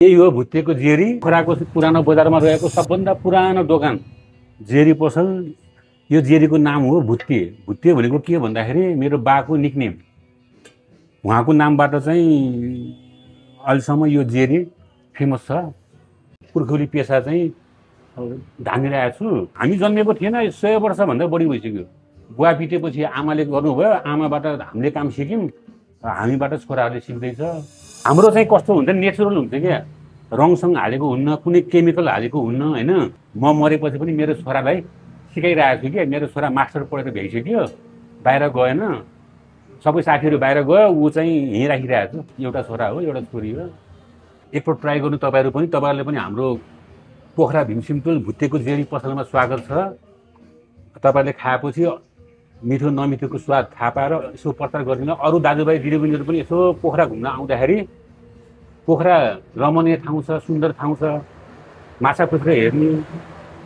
यही हो भुत्तेको जेरी। पोखराको पुरानो बजारमा रहेको सबभन्दा पुरानो दोकान जेरी पसल। यो जेरीको नाम हो भुत्ते। भुत्ते भनेको के भन्दाखेरि मेरो बाको निकनेम, उहाँको नामबाट चाहिँ अहिलेसम्म यो जेरी फेमस छ। पुर्खौली पेसा चाहिँ धानिरहेको छु। हामी जन्मेको थिएन, 100 वर्षभन्दा बढी भइसक्यो। बुवा पिटेपछि आमाले गर्नुभयो, आमाबाट हामीले काम सिक्यौँ, हामीबाट छोराहरूले सिक्दैछ। हाम्रो चाहिँ कस्तो हुन्छ, नेचुरल हुन्छ क्या, रङसँग हालेको हुन्न, कुनै केमिकल हालेको हुन्न होइन। म मरेपछि पनि मेरो छोरालाई सिकाइरहेको छु कि मेरो छोरा मास्टर पढेर भ्याइसक्यो, बाहिर गएन, सबै साथीहरू बाहिर गयो, ऊ चाहिँ यहीँ राखिरहेको छु। एउटा छोरा हो, एउटा छोरी हो। एकपल्ट ट्राई गर्नु तपाईँहरू पनि, तपाईँहरूले पनि। हाम्रो पोखरा भीमसिमटोल भुत्तेको जेरी पसलमा स्वागत छ। तपाईँहरूले खाएपछि मिठो नमिठोको स्वाद थाहा पाएर यसो प्रचार गरिदिनु। अरू दाजुभाइ दिदीबहिनीहरू पनि यसो पोखरा घुम्न आउँदाखेरि, पोखरा रमणीय ठाउँ छ, सुन्दर ठाउँ छ। माछा खुच्रा हेर्ने,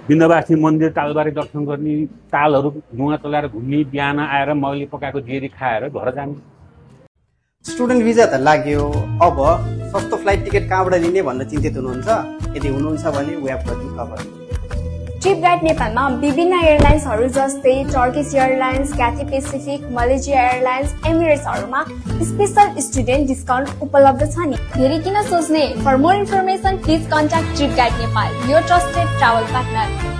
बिन्दवासी मन्दिर तालबारी दर्शन गर्ने, तालहरू धुवा चलाएर घुम्ने, बिहान आएर मैले पकाएको जेरी खाएर घर जाने। स्टुडेन्ट भिजा त लाग्यो, अब सस्तो फ्लाइट टिकट कहाँबाट लिने भन्न चिन्तित हुनुहुन्छ? यदि हुनुहुन्छ भने we have got you cover. Trip guide नेपालमा विभिन्न एयरलाइन्सहरू जस्तै Turkish airlines, Cathay Pacific, Malaysia airlines, एमिरेट्सहरूमा स्पेशल स्टुडेन्ट डिस्काउन्ट उपलब्ध छ नि। फेरि किन सोच्ने? For more information please contact trip guide Nepal, your trusted travel partner.